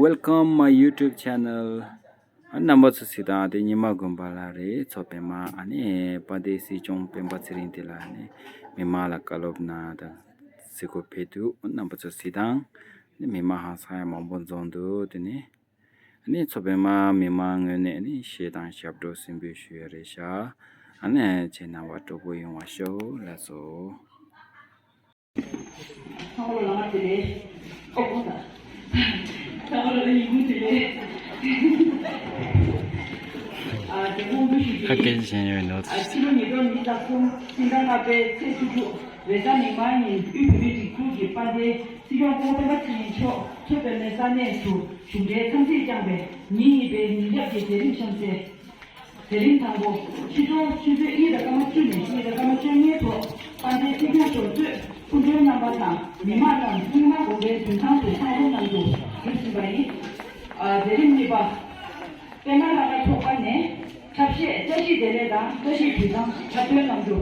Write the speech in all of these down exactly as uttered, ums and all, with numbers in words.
Welcome my YouTube channel. ཨ་རྣམ་པ་ཚོ་གཟིགས་དང་། དེ་ཉི་མ་དགོན་པ་ལ་རེད། མཚོ་པདྨ་ཨ་ནི་དཔལ་ལྡན་སྲིད་སྐྱོང་སྤེན་པ་ཚེ་རིང་དེ་ལ་ཨ་ནི་མི་མང་ལ་བཀའ་སློབ་གནང་དང་གཟིགས་སྐོར་ཕེབས་འདུག་རྣམ་པ་ཚོ་གཟིགས་དང་། ཨ་ནི་མི་མང་ཧང་སང་ཡང་མང་པོ་འཛོམས་འདུག་དེ་ནི་ཨ་ནི་མཚོ་པདྨ་མི་མང་ངོས་ནས་ཨ་ནི་གཞས་དང་ཞབས་བྲོ་གསོན་པོ་ཞུ་ཡ་རེད་ཤག་ཨ་ནི་ཁྱེད་རྣམ་པ་སྤྲོ་པོ་ཡོང་བ་ཤོག་ལགས་སོ། ཚང་མ་ལ་ལམ་སྟོན་རེད། ཨོ་ཨོ་ད། ཚང་མ་ལ་ཉིན་གུང་སྟོན་རེད། ཨ་དེ་ཁོང་བུ་ཞིག་ཨ་གིས་སྐད་ཆ་བཤད་ཡོད་འདུག་ཨ་ཕྱི་ལོ་ཉིས་སྟོང་ཉི་ཤུ་རྩ་གསུམ་ཕྱི་ཟླ་ལྔ་པའི་ཚེས་བཅུ་དྲུག་རེས་གཟའ་མིག་དམར་ཉིན་དབུས་བོད་མིའི་སྒྲིག་འཛུགས་ཀྱི་དཔལ་ལྡན་སྲིད་སྐྱོང་སྐུ་ངོ་སྤེན་པ་ཚེ་རིང་མཆོག་མཚོ་པདྨའི་ས་གནས་སུ་གཞུང་འབྲེལ་འཚམས་གཟིགས་བསྐྱངས་པའི་ཉིན་གཉིས་པའི་ཉིན་རྒྱབ་ཀྱི་མཛད་རིམ་གཤམ་གསལ། མཛད་རིམ་དང་པོ། ཕྱི་དྲོ་ཆུ་ཚོད་གཉིས་དང་སྐར་མ་བཅུ་ནས་གཉིས་དང་སྐར་མ་བཅོ་ལྔའི་ཐོག་དཔལ་ལྡན་སྲིད་སྐྱོང་མཆོག་གཙོས་སྐུ་མགྲོན་རྣམ་པ་དང་མི་མང་རྣམས་ཀུན་དགའ་དགོན་པའི་མདུན་ཐང་དུ་གསང་སྦྱོང་གནང་རྒྱུ་གྲུ་བཞིན་པ་ཡིན། ཨ་མཛད་རིམ་གཉིས་པ། པདྨ་ལྷ་ཁང་ཚོགས་པ་ནས་འཁྲབ་གཞས་བཀྲ་ཤིས་བདེ་ལེགས་དང་བཀྲ་ཤིས་དུས་བཟང་འཁྲབ་སྟོན་གནང་རྒྱུ།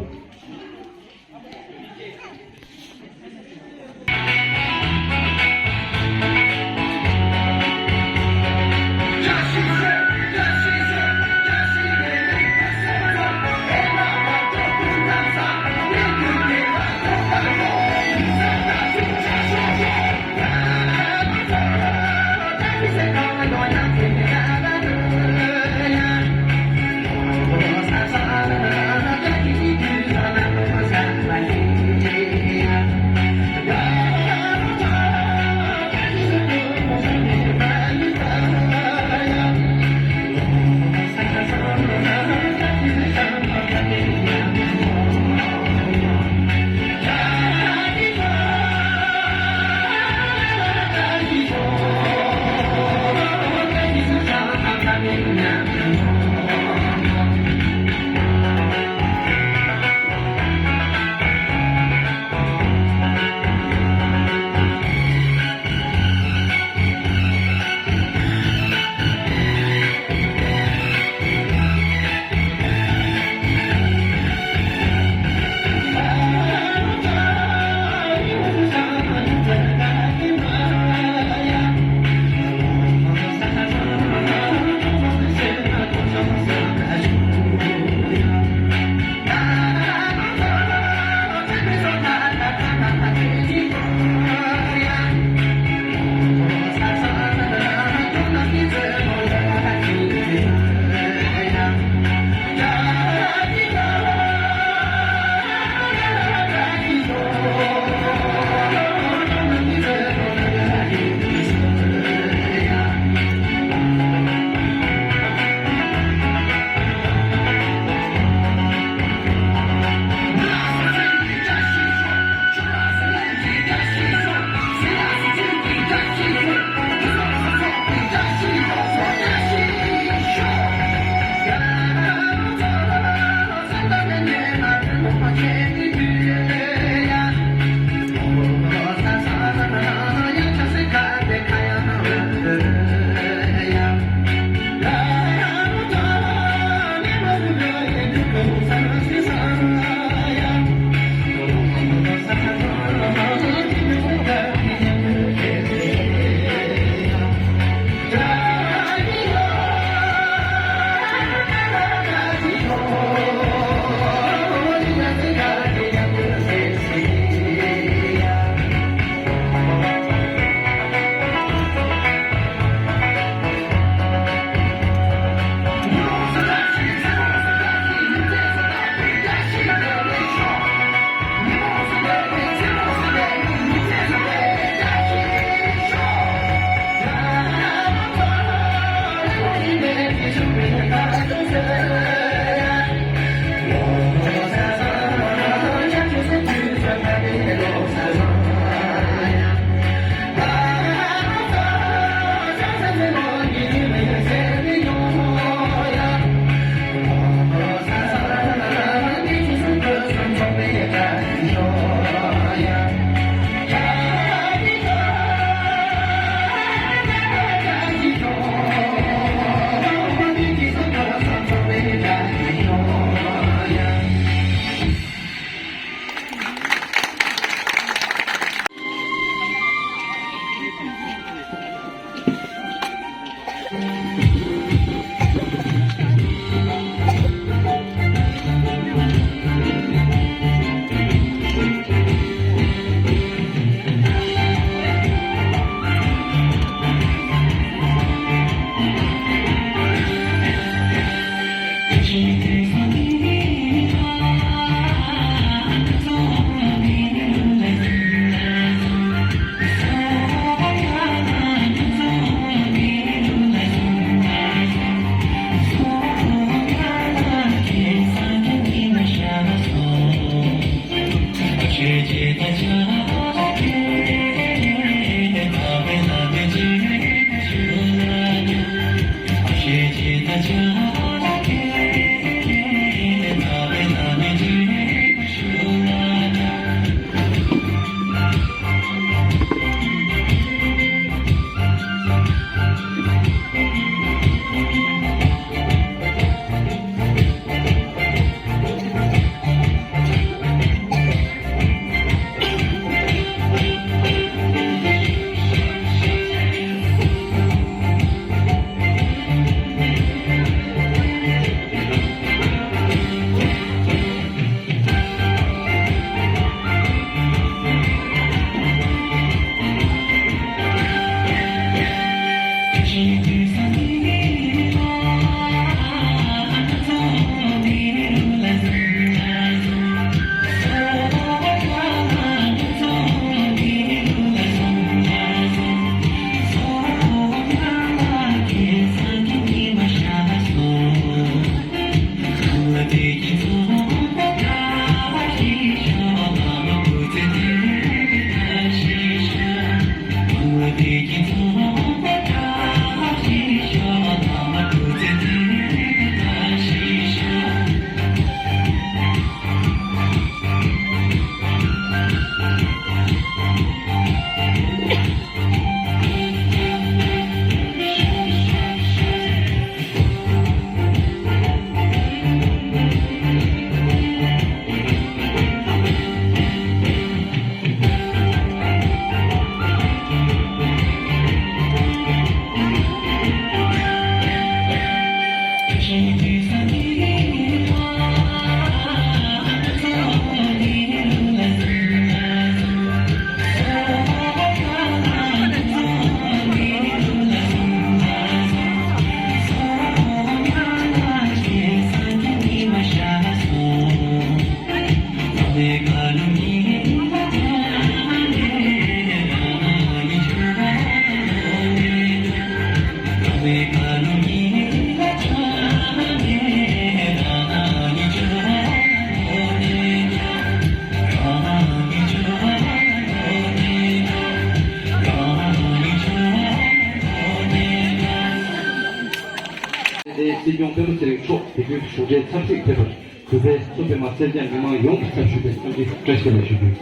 དེ་སྲིད་སྐྱོང་སྤེན་པ་ཚེ་རིང་མཆོག་དེ་རིང་གཞུང་འབྲེལ་འཚམས་གཟིགས་ཕེབས་པར། གུས་པས་མཚོ་པདྨ་སེར་སྐྱ་མི་མང་ཡོངས་ཀྱི་ཚབ་ཞུས་ཏེ་འཚམས་འདྲི་བཀྲ་ཤིས་བདེ་ལེགས་ཞུ་རྒྱུ།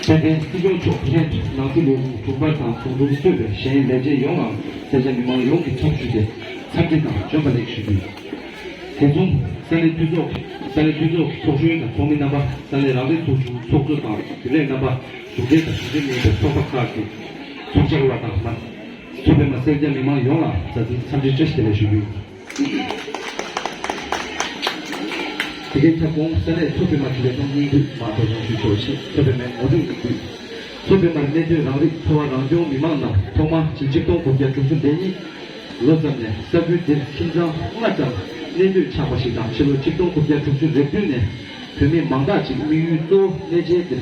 དཔལ་ལྡན་སྲིད་སྐྱོང་མཆོག་གིས་ནང་སྲིད་ལས་ཁུངས་དྲུང་འཕར་དང་ཚོགས་དྲུང་གཙོས་པའི་གཞན་ལས་བྱེད་ཡོངས་ལའང་སེར་སྐྱ་མི་མང་ཡོངས་ཀྱི་ཚབ་ཞུས་ཏེ་འཚམས་འདྲི་དང་བྱོན་པ་ལེགས་ཞུ་རྒྱུ། དེ་མཚུངས་ས་གནས་འཐུས་ཚོགས་ཀྱི་ས་གནས་འཐུས་ཚོགས་ཀྱི་ཚོགས་གཞོན་དང་ཚོགས་མི་རྣམ་པ། ས་གནས་རང་རེའི་ཚོགས་ཆུང་ཚོགས་གཙོ་དང་རྒྱུན་ལས་རྣམ་པ། གཞུང་འབྲེལ་དང་གཞུང་འབྲེལ་མིན་པའི་ཚོགས་པ་ཁག་གི་ཚོགས་བཅར་བ་དང་མ། མཚོ་པདྨ་སེར་སྐྱ་མི་མང་ཡོངས་ལ་མཛའ་བརྩེའི་འཚམས་འདྲི་བཀྲ་ཤིས་བདེ་ལེགས་ཞུ་རྒྱུ་ཡིན། དེ་གའི་ཁྱབ་ཁོངས་ས་གནས་མཚོ་པདྨ་གི་ལས་ཁུངས་སྙིང་བསྡུས་མ་གཏོགས་ཡང་ཞུ་ཆོག་ཆེད་མཚོ་པདྨའི་ངོ་སྤྲོད་སྙིང་བསྡུས། མཚོ་པདྨར་གནས་སྡོད་རང་རིགས་ཚོ་བ་རང་སྐྱོང་མི་མང་རྣམས་ཐོག་མར་ཕྱི་ལོ་ཆིག་སྟོང་དགུ་བརྒྱ་དྲུག་ཅུ་རེ་གཉིས་ལོ་ཙམ་ནས་ས་ཁུལ་འདིར་ཁྱིམ་ཚང་ལྔ་ཙམ་གནས་སྡོད་ཆགས་པ་ཞིག་དང་། ཕྱི་ལོ་ཆིག་སྟོང་དགུ་བརྒྱ་དྲུག་ཅུ་རེ་བདུན་ནས་བོད་མི་མང་དག་ཅིག་དམིགས་ཡུལ་གཙོ་བོ་གནས་མཇལ་འདིར་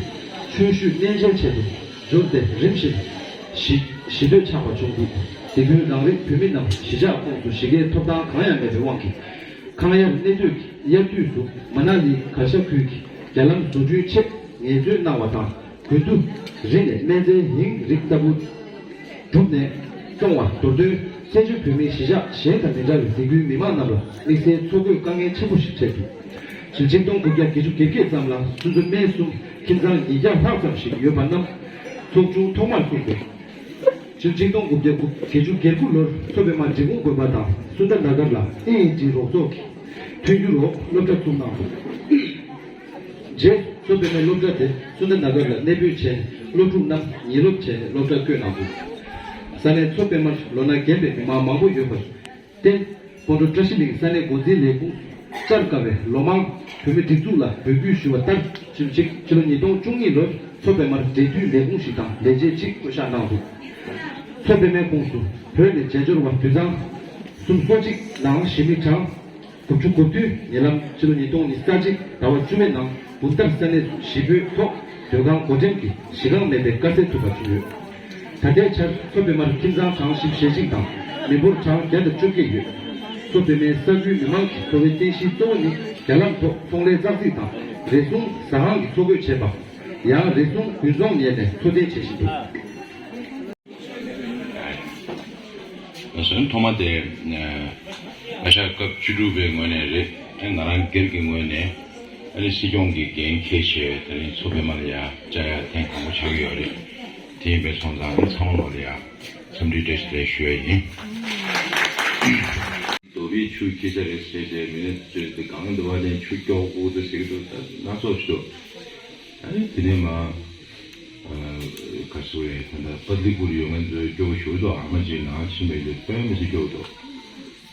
ཆོས་ཞུས་གནས་མཇལ་ཆེད་དུ་འབྱོར་ཏེ་རིམ་བཞིན་གཞིས་གཞིས་སྡོད་ཆགས་པར་བྱུང་འདུག། དེ་ཁུལ་རང་རིགས་བོད་མི་རྣམས་གཞིས་ཆགས་ཁོངས་སུ་གཞིས་ཀའི་ཐོབ་ཐང་གང་ཡང་མེད་པའི་དབང་གིས། ཁང་ཡར་གནས་སྡོད་ཀྱི་དབྱར་དུས་སུ་མ་ན་ལི་གར་ཞ་ཁུལ་གྱི་རྒྱ་ལམ་བཟོ་སྐྲུན་ཆེད་ངལ་རྩོལ་གནང་བ་དང་། དགུན་དུ་རི་ནས་སྨན་རྫས་ཧིང་རིགས་ལྟ་བུ་བསྒྲུབས་ནས་བཙོང་བ། མདོར་དོན་སེར་བྱེས་བོད་མིའི་གཞིས་ཆགས་གཞན་དང་མི་འདྲ་བའི་རི་ཁུལ་མི་མང་རྣམས་ལ་དམིགས་བསལ་འཚོ་གོས་དཀའ་ངལ་ཆེན་པོ་ཞིག་འཕྲད་འདུག། ཕྱི་ལོ་ཆིག་སྟོང་དགུ་བརྒྱ་བརྒྱད་ཅུ་གྱ་བརྒྱད་ཙམ་ལ་སོ་སོའི་སྨད་གསུམ་ཁྱིམ་ཚང་ཉིས་བརྒྱ་ལྷག་ཙམ་ཞིག་ཡོད་པ་རྣམས་ཚོགས་ཆུང་ཐོག་མར་བཙུགས་ཏེ། ཕྱི་ལོ་ཆིག་སྟོང་དགུ་བརྒྱ་དགུ་བརྒྱད་ཅུ་གྱ་དགུ་ལོར་མཚོ་པདྨ་འབྲི་གུང་དགོན་པ་དང་སུན་དར་ན་གར་ལ་ཨེ་ཨེ་ཊི་རོགས་ཚོགས་ཀྱི་མཐུན་འགྱུར་འོག་སློབ་གྲྭ་བཙུགས་གནང་འདུག། རྗེས་མཚོ་པདྨའི་སློབ་གྲྭ་དེ་སུན་དར་ན་གར་ལ་གནས་སྤོས་བྱས། སློབ་ཕྲུག་རྣམས་ཉིན་སློབ་བྱས་ནས་སློབ་གྲྭར་བསྐྱོད་གནང་འདུག། ས་གནས་མཚོ་པདྨར་ལོ་ན་རྒན་པའི་མི་མང་མང་པོ་ཡོད་པར་བརྟེན། སྤོ་ལོ་བཀྲ་ཤིས་གླིང་ས་གནས་འགོ་འཛིན་ལས་ཁུངས་བཅར་དཀའ་བའི་ལོ་མང་བོད་མི་སྒྲིག་འཛུགས་ལ་འབོད་སྐུལ་ཞུས་པ་ལྟར། ཕྱི་ལོ་ཕྱི་ལོ་ཉིས་སྟོང་བཅུ་གཉིས་ལོར་མཚོ་པདྨར་འབྲེལ་མཐུད་ལས་ཁུངས་ཤིག་དང་ལས་བྱེད་ཅིག་བསྐོ་གཞག་གནང་འདུག། མཚོ་པདྨའི་ཁོངས་སུ་བོད་ནས་མཇལ་འབྱོར་བ་དུད་ཚང་སུམ་སོ་གཅིག་ནང་གཞིས་མི་གྲངས་དགུ་བཅུ་གོ་བདུན་ཉེ་ལམ་ཕྱི་ལོ་ཉིས་སྟོང་ཉི་ཤུ་རྩ་གཅིག་ཟླ་བ་བཅུ་པའི་ནང་དགུན་ལྟར་ས་གནས་སུ་གཞིས་སྤོས་ཐོག་སྡོད་ཁང་སྒོ་འགྲམ་གྱི་གཞིས་ཁང་མེད་པའི་དཀའ་སེལ་ཐུབ་པ་བྱུང་ཡོད། ད་ལྟའི་ཆར་མཚོ་པདྨར་ཁྱིམ་ཚང་གྲངས་བཞི་བཅུ་ཞེ་གཅིག་དང་མི་འབོར་གྲངས་བརྒྱ་དང་བཅོ་བརྒྱད་ཡོད། མཚོ་པདྨའི་ས་ཁུལ་མི་མང་གི་འཚོ་བའི་རྟེན་གཞིའི་གཙོ་བོ་ནི་རྒྱ་ལམ་ཐོག་ཚོང་ལས་ཙག་ཙིག་དང་། རེ་ཟུང་ཟ་ཁང་གི་འཚོ་གོས་བྱེད་པ། ཡང་རེ་ཟུང་རྒུན་འཚོང་ཉོས་ནས་འཚོ་རྟེན་བྱེད་བཞིན་འདུག། ང་ཚོའི་ཐོག་མ་དེ་ཨ་ཤ་སྐབས་བཅུ་དྲུག་པའི་ངོས་ནས་རེད། ཨ་ང་རང་སྒེར་གྱི་ངོས་ནས་ཨ་ནི་སྲིད་སྐྱོང་གིས་འགན་འཁྱེར་བྱས་དེ་རིང་མཚོ་པདྨ་ལ་ཡ་བཅར་ཡ་ཐེངས་དང་པོ་ཆགས་ཀྱི་ཡོད་རེད། དེ་ཡིན་པའི་སོང་ཙང་ཚང་མ་ལ་ཡ་འཚམས་འདྲི་བཀྲ་ཤིས་བདེ་ལེགས་ཞུ་ཡ་ཡིན། རྡོ་བའི་ཆུ་འཁྱིལ་ས་རེད་ཟེར་བྱས་མི་སྣ་ཚོས་དེ་གང་འདྲ་བ་ནས་ཆུ་སྐྱོ་དགོས་འདུག་ཟེར་གྱི་འདུག། ད་སྣ་ཚོགས་ཤིག་འདུག། ཨ་ནི་དེ་ནས་མ་ག་སུ་རེད། ད་ལྟ་པ་ལི་ཀུ་རི་ཡོད་མཁན་ཚོས་སྐྱོ་བོ་ཞུ་འདུག། ཨ་མ་ཅིག་ནང་ཕྱིན་པ་ཡིན་དུས་དཔེ་མི་སྲིད་སྐྱོ་བོ་འདུག།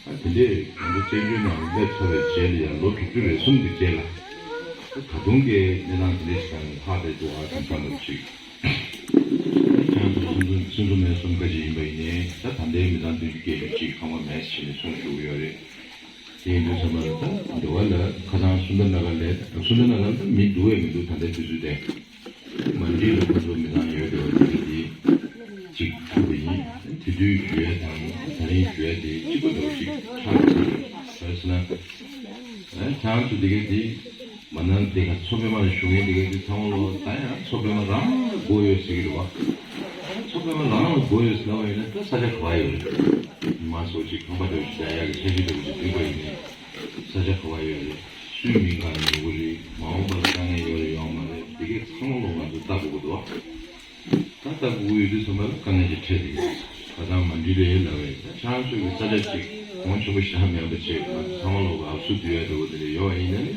ཨ་དེ་འདྲས་ང་ཚོ་བཙན་བྱོལ་ནང་སླེབས་ཚར་བའི་རྗེས་ལ་ཡང་ལོ་དྲུག་ཅུ་རེ་གསུམ་གྱི་རྗེས་ལ་ད་དུང་གི་གནས་སྟངས་དེ་འདྲས་ཤིག་ལྷག་བསྡད་འདུག། ཨ་དེ་འདྲ་འདྲ་ཅིག་ཁྱེད་རང་ཚོ་སུན་ཚོ་སུན་ཚོ་མེད་གསུམ་ཀ་ཅིག་ཡིན་པ་ཡིན་ནའི་ད་ད་ལྟའི་མི་ཚང་བདུན་ཅུ་བརྒྱད་ཅུ་ཅིག་ཁང་པ་མེད་ཟེར་ནས་གསུང་ཞུ་གི་ཡོད་རེད། དེ་ཡིན་དུས་ཙམ་པ་ལ་ད་འགྲོ་བ་ལ་ཁ་སང་སུན་དར་ན་གར་ལ་སུན་དར་ན་གར་ལ་ད་མི་འདུག་བས་མི་འདུག། ད་ལྟའི་དུས་ཚོད་དེ་མ་འགྲིག་ལ་ཁོ་ཚོ་མི་ཚང་ཡོད་འགྲོ་བ་དེ་གཅིག་ཐུག་པ་ཡིན། དེ་དུས་ཞུ་ཡས་དང་ད་རིང་ཞུ་ཡས་དེ་གཅིག་པ་འདྲ་བོ་ཞིག་ཆགས་འདུག། ག་རེ་ཟེར་ན། ཁྱེད་རང་ཚོ་དེ་གའི་དེ་མ་ནང་དེ་ག་མཚོ་པདྨ་ལ་བཞུགས་མཁན་དེ་གའི་དེ་ཚང་མ་ལོ་ད་ཡང་མཚོ་པདྨ་རང་ལ་མགོ་ཡོད་ཟེར་གྱི་རེད་བ། མཚོ་པདྨ་རང་ལ་མགོ་ཡོད་ཟེར་ལབ་པ་ཡིན་ན་ད་ས་ཆ་ག་པར་ཡོད་རེད། མ་སོ་ཅིག་ཁང་པ་འདྲ་བོ་ཞིག་རྒྱག་ཡག་གི་འཆར་གཞི་འདྲ་བོ་ཞིག་བསྒྲིགས་པ་ཡིན་ནའི་ས་ཆ་ག་པར་ཡོད་རེད། སུའི་མིང་གང་ཡོད་གི་རེད། མ་འོངས་པ་ལ་དཀའ་ངལ་ཡོད་རེད་ཡོད་མ་རེད། དེ་གའི་ཚང་མ་ལོ་ང་ཚོ་ལྟ་དགོས་ཀྱི་འདུག་ད་ལྟ་སྒུག་ཡོད་དུས་ཙམ་པ་ལ་དཀའ་ངལ་ཅིག་འཕྲད་བསྡད་ཡོད། ད་ལྟ་མ་འགྲིག་རེད་ལབ་པས། ད་ཁྱེད་རང་ཚོ་གི་ས་ཆ་གཅིག་གོང་ཆེན་པོ་ཞེ་དྲག་མེད་པ་བྱས། ང་ཚོ་ཚང་མ་ལོག་གི་ཨབ་སུ་བསྡུ་ཡ་འདྲ་བོ་དེ་འདྲ་ཡོད་པ་ཡིན་ན་ནི།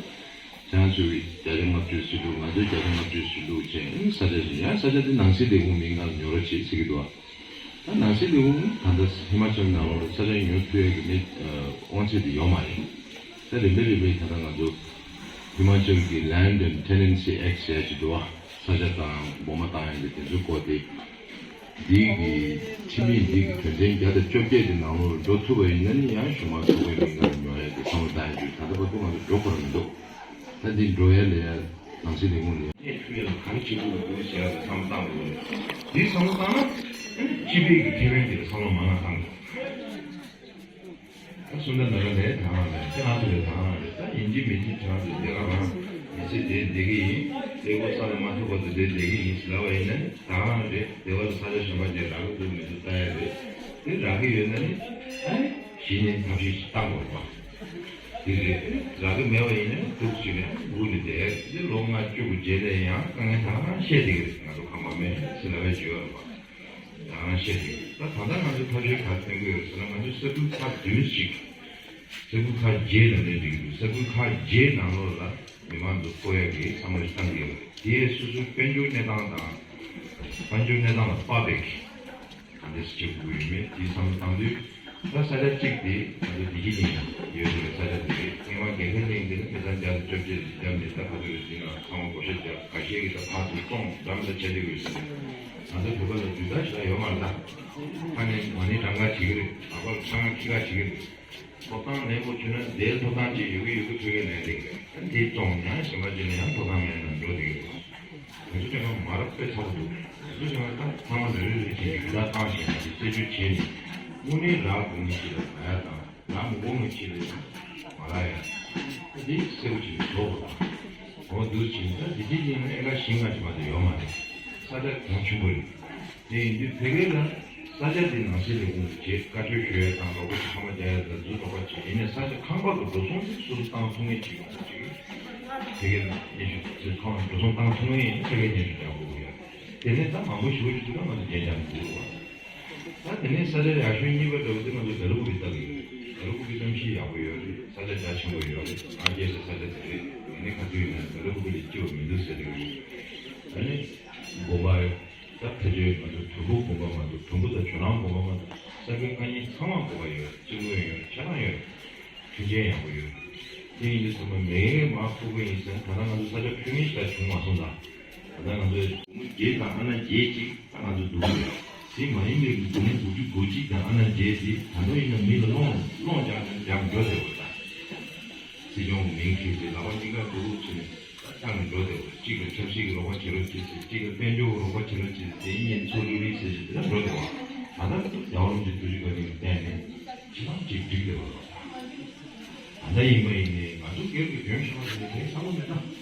ཁྱེད་རང་ཚོ་གི་བརྒྱ་ཆ་ལྔ་བཅུ་ཟིན་འདུག་ང་ཚོའི་བརྒྱ་ཆ་ལྔ་བཅུ་ཟིན་འདུག་བྱས་ནས་ས་ཆ་ཞིག་ཡང་ས་ཆ་དེ་ནང་སྲིད་ལས་ཁུངས་མིང་སྒང་ཉོ་རོགས་བྱེད་ཟེར་གྱི་འདུག་ད་ནང་སྲིད་ལས་ཁུངས་ད་ལྟ་ཧི་མ་ཅལ་ནང་ལོགས་ལ་ས་ཆ་ཉོ་ཐུབ་ཡ་གི་མི་དབང་ཚད་དེ་ཡོད་མ་རེད། ད་རིམ་པས་རིམ་པས་ད་ལྟ་ང་ཚོ་ཧི་མ་ཅལ་གྱི་Land and Tenancy Act ཟེར་ཡ་ཅིག་འདུག་བ། ས་ཆ་དང་སྒོ་མ་བཏང་ཡ་དེ་དེ་ཚོའི་སྐོར་དེ། འདི་གི་ཁྲིམས་ཡིག་འདི་གི་དོན་ཚན་བརྒྱ་དང་བཅོ་བརྒྱད་དེ་ནང་ལོགས་འགྲོ་ཐུབ་པ་ཡིན་ན་ནི་ཡང་གཞུང་མང་ཚོགས་པའི་མིང་ནང་ཉོ་ཡ་དེ་བསམ་བློ་བཏང་ཡ་ཅིག་ད་ལྟ་བར་དུ་ང་ཚོ་འགྲོ་དགོས་ར་མི་འདུག་ད་འདི་འགྲོ་ཡ་ལས་ཡ་ནང་སྲིད་ལས་ཁུངས་ནས། གནས་ཐུབ་ཡ་ལ་ག་རེ་བྱེད་དགོས་འདུག་ཟེར་ཡ་ལ་བསམ་བློ་བཏང་དགོས་རེད། འདི་བསམ་བློ་བཏང་ན་སྤྱི་པའི་གི་ཁེ་ཕན་དེ་ལ་བསམ་བློ་མང་ང་བཏང་དགོས། ད་སུ་འདྲ་འདྲ་ལས་དང་ལས་ཁྱེད་རང་ཚོ་ལས་དང་ལས་ད་ཡིན་གཅིག་མིན་གཅིག་ཁྱེད་རང་ཚོ་སྡེ་ཁག་རང་མི་ཚེ་དེ་བསྡད་ཀྱི་ཡིན། སླེ་པོ་ས་ལ་མ་ཐུག་པ་དུ་དེ་བསྡད་ཀྱི་ཡིན་ཟེར་ལབ་པ་ཡིན་ན་ནི་ད་རང་རེད། སྡེ་བ་ལ་ས་ཆ་གཞན་པ་ཅིག་རག་གི་འདུག་མི་འདུག་ལྟ་ཡ་རེད། དེ་རག་གི་ཡོད་ན་ནི་ཨ་ནི་གཞི་ནས་ཐབས་ཤེས་ཤིག་བཏང་དགོས་རེད་པ། དེ་རེད། རག་གི་མེད་པ་ཡིན་ན་ནི་འདུག་ཅིག་ནས་སྒུག་ནས་བསྡད། དེ་ལོ་ལྔ་བཅུ་གི་རྗེས་ལ་ཡང་དཀའ་ངལ་ད་རང་བཤད་བསྡད་ཀྱི་རེད། ང་ཚོ་ཁ་མ་མེད་ཟེར་ལབ་པའི་བརྗོད་ཡོད་རེད་པ། ཡང་བཤད་དེ་ད་ད་ལྟ་ང་ཚོ་ཐབས་ཤེས་ག་རེ་བཏོན་གྱི་ཡོད་ཟེར་ན། ང་ཚོ་ས་ཁུལ་ཁག་བདུན་ཞིག་ས་ཁུལ་ཁག་བརྒྱད་ལ་ནས་འགྲིག་གི་འདུག་ས་ཁུལ་ཁག་བརྒྱད་ནང་ལོགས་ལ་མི་མང་ཚོ་སྤོ་ཡ་གི་བསམ་བློ་ཞིག་བཏང་གི་ཡོད་རེད། དེ་སོ་སོའི་དཔལ་འབྱོར་གནས་སྟངས་དང་། དཔལ་འབྱོར་གནས་སྟངས་ལ་དཔག་པའི་གི་ག་འདྲ་སེ་བྱེད་དགོས་ཡོད་མེད་དེ་བསམ་བློ་བཏང་དུས། ད་ས་ཆ་གཅིག་དེ་ང་ཚོ་བདེ་སྐྱིད་གླིང་ཡོད་པའི་ས་ཆ་དེ་རེད། སྔོན་མ་རྒྱལ་ཁབ་གླིང་དེ་ནི་མི་ཚང་བརྒྱ་དང་བཅོ་བརྒྱད་བརྒྱབ་ནས་ད་ག་ཚོད་རེད་ཟེར་ན་ཚང་མ་བགོ་བཤའ་རྒྱབ། ཁ་ཤས་ཀྱིས་ད་ཕར་ཚུར་བཙོང་འགྲམ་ལ་ཆ་ལེ་དགོས་ཟེར་ནས། ང་ཚོ་བོད་པ་ལ་འདུས་རྩ་ཞེ་དྲག་ཡོད་མ་རེད་ད། ཁ་ནས་ང་ནི་གྲངས་ཀ་བྱེད་ཀྱི་རེད། ང་པར་ཆང་ཁྱི་ཁ་བྱེད་ཀྱི་རེད། ཐོབ་ཐང་ལེན་དགོས་བྱུང་ན་དེའི་ཐོབ་ཐང་ཅིག་ཡོད་ཀྱི་ཡོད་ཀྱི་ཐོབ་ཀྱི་ལེན་བསྡད་ཀྱི་རེད། དེ་བཙོང་ཡང་གཞན་པ་ཅིག་ལ་ཡང་ཐོབ་ཐང་མེད་ན་འགྲོ་བསྡད་ཀྱི་རེད། ང་ཚོ་དེ་སྔ་མ་རབས་དཔེ་ཚ་པོ་འདུག་ང་ཚོ་དེ་སྔ་ད་ཚང་མ་རེ་རེ་རེ་བྱས་ནས་རྒྱུ་དག་བཏང་བྱས་ནས་རྩད་གཅོད་བྱས་ནས། དངོས་གནས་རག་དགོས་ངེས་ཤིག་ལ་རག་ཡ་དང་། རག་མི་དགོས་ངེས་ཤིག་ལ་མ་རག་ཡ། ད་དེ་གསལ་པོ་བྱས་ནས་བཟོ་དགོས་དང་། འོ་འདུག་བྱས་ནས་ད་དེ་དེ་ཡིན་ན་ཨེ་ཀར་བཞི་ལྔ་ཅིག་མ་གཏོགས་ཡོད་མ་རེད། ས་ཆ་གོང་ཆེན་པོ་རེད། དེ་ཡིན་དུས་ཕ་གི་ལ་ས་ཆ་དེ་ནང་སྲིད་ལས་ཁུངས་ཀྱི་བྱེད་བཀའ་ཆོས་ཞུ་ཡ་དང་། རོགས་པ་ཚང་མ་རྒྱག་ཡ་དང་། འཛུལ་རོགས་པ་བྱེད། ཡིན་ནའི་ས་ཆ་ཁང་པ་གི་འགྲོ་སོང་དེ་སོ་སོ་བཏང་ཐུབ་ངེས་ཅིག་ཡོང་ཐུབ་ཅིག་ཕ་གིར་སྙན་ཞུ་ཚོས་ཁང་འགྲོ་སོང་བཏང་ཐུབ་ངེས་ཡིན་ན་ཕ་གིར་སྙན་ཞུ་རྒྱག་དགོས་ཀྱི་ཡོད། དེ་ནས་ད་མང་པོ་ཞུ་རྒྱུ་འདུག་ན་ང་ཚོ་རྒྱན་རྒྱག་དགོས་རེད་བ། ད་དེ་ནས་ས་ཆ་ཡག་ཤོས་གཉིས་པ་འདྲ་བོ་དེ་ང་ཚོ་སྦེལ་ཀོབ་ལ་ལྟ་གི་ཡོད། སྦེལ་ཀོབ་གི་གནམ་གཤིས་ཡག་པོ་ཡོད་རེད། ས་ཆ་རྒྱ་ཆེན་པོ་ཡོད་རེད། ང་སྐྱེས་ས་ས་ཆ་དེ་རེད། དེ་ནས་ག་ཚོད་ཡིན་ན་སྦེལ་ཀོབ་ལས་སྐྱིད་པ་མི་འདུག་ཟེར་གི་ཡོད། ད་ནི་དགོན་པ་ཡོད། ད་ཕལ་ཆེར་ང་ཚོ་དུམ་བུ་དགོན་པ་མ་གཏོགས། དུམ་བུ་དང་ཇོ་ནང་དགོན་པ་མ་གཏོགས་ས་ཁུལ་ཁག་གཉིས་ཚང་མ་དགོན་པ་ཡོད། སྤྱི་དངུལ་ཡོད། ཆ་ཚང་ཡོད། མཐུན་རྐྱེན་ཡག་པོ་ཡོད། དེ་ཡིན་དུས་ཚང་མ་མེད་མ་ཕུག་པོ་ཡིན་ཟེར་ན། ད་ལྟ་ང་ཚོ་ས་ཆ་ཕུལ་མཁན་ཞིག་ད་བྱུང་མ་སོང་ད། ད་ལྟ་ང་ཚོའི་སྒོར་མོ་བརྒྱད་དང་ཨ་ན་བརྒྱད་ཅིག་ད་ང་ཚོ་འདུག་ཡོད། དེ་མ་ཡིན་པའི་སྒོར་མོ་དགུ་བཅུ་གོ་གཅིག་དང་ཨ་ན་བརྒྱད་དེ་ད་དུང་ཡིན་ན་མི་ལ་སློང་སློང་རྒྱག་ནས་རྒྱག་འགྲོ་བསྡད་པ་ད། སྲིད་སྐྱོང་གི་མིང་ཁྱེར་ཏེ་ལག་པ་གཉིས་ཀ་སྒུར་རུག་བྱས་ནས་ད་བཏང་ནས་འགྲོ་བསྡད་པ། གཅིག་ལ་ཆབ་སྲིད་ཀྱི་རོགས་པ་བྱེད་རོགས་བྱེད་ཟེར། གཅིག་ལ་དཔལ་འབྱོར་གྱི་རོགས་པ་བྱེད་རོགས་བྱེད་ཟེར། དེ་གཉིས་ཚོགས་སྒྲིག་རིགས་ཟེར་བྱས་དེ་འདྲ་འགྲོ་བསྡད་པ། ད་ལྟ་རྒྱལ་བ་རིན་པོ་ཆེ་ཐུགས་རྗེ་བཀའ་དྲིན་གྱིས་བརྟེན་ནས་ཇི་ལྟར་ཅིག་འགྲིག་བསྡད་པ་རེད། ད་ལྟ་ཡིན་པ་ཡིན་ནའི་ང་ཚོ་སྒེར་གྱི་དོན་ཆེན་པོ་དེ་ནི་དེ་ཚ་པོ་མེད་ན།